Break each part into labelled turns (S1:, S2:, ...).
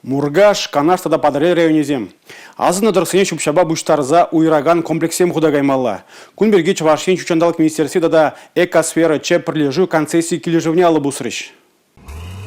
S1: Муркаш, Канаш тата Патӑрьел районӗсем. Асӑннӑ тӑрӑхсене ҫӳп-ҫапа пуҫтарса уйӑракан комплекссем хута каймалла. Кун пирки Чӑваш Ен ҫут ҫанталӑк министерстви тата «Экосфера» ЧЭП пӗрлешӳ концесси килӗшӗвне алӑ пусрӗҫ.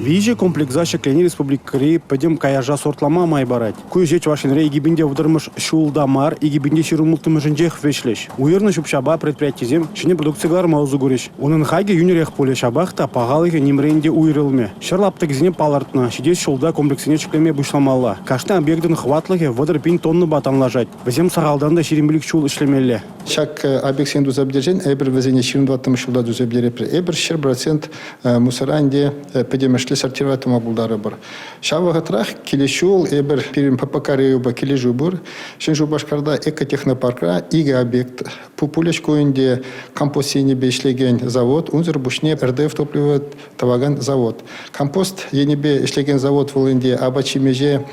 S1: Виҫӗ комплекса ҫӗклени республикӑри пӗтӗм каяша сортлама май парать. Ку ӗҫе Чӑваш Енре 2030-мӗш ҫулта мар, 2026-мӗшӗнчех вӗҫлӗҫ. Уйӑрнӑ ҫӳп-ҫапа предприятисем ҫӗнӗ продукци кӑларма усӑ курӗҫ. Унӑн хакӗ йӳнӗрех пулӗ, ҫапах та пахалӑхӗ нимрен те уйрӑлмӗ. Ҫӗр лаптӑкӗсене палӑртнӑ, ҫитес ҫулта комплекссене ҫӗклеме пуҫламалла. Кашни объектӑн хӑватлӑхӗ 30 пин тоннӑпа танлашать. Вӗсем сахалтан та 25 ҫул ӗҫлемелле.
S2: Ҫак объектсене туса пӗтерсен эпир вӗсене 24-мӗш ҫулта туса пӗтеретпӗр. Эпир 100% мусора ӗнтӗ пӗтӗмӗшле сортировать тума пултарӑпӑр. Ҫав вӑхӑтрах килес ҫул эпир пирӗн ППК-РИОпа килӗшӳ пур. Ҫӗнӗ Шупашкарта экотехнопаркра икӗ объект пулӗҫ ку ӗнтӗ компост енӗпе ӗҫлекен завод, унсӑр пуҫне РДФ топливо тӑвакан завод. Компост енӗпе ӗҫлекен завод вӑл ӗнтӗ апат-ҫимӗҫе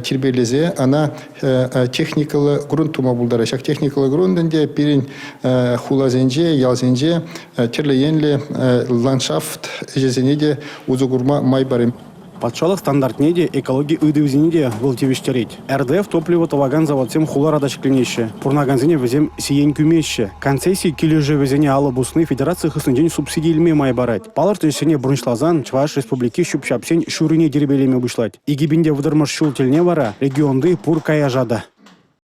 S2: тирпейлесе ӑна техникӑллӑ грунт тума пултарать. Ҫак техникӑллӑ грунт ӗнтӗ пирӗн хуласенче, ялсенче тӗрлӗ енлӗ ландшафт ӗҫӗсене те усӑ курма май парӗ.
S1: Патшалӑх стандартне те, экологи ыйтӑвӗсене те вӑл тивӗҫтерет. РДФ топливо тӑвакан заводсем хулара та ҫӗкленеҫҫӗ. Пурӑнакансене вӗсем сиен кӳмеҫҫӗ. Концесси килӗшӗвӗсене алӑ пусни федераци хыснинчен субсиди илме май парать. Палӑртнӑ ӗҫсене пурнӑҫласан Чӑваш Республики ҫӳп-ҫапсен ҫуррине тирпейлеме пуҫлать. 2030-мӗш ҫул тӗлне вара регионти пур каяша та.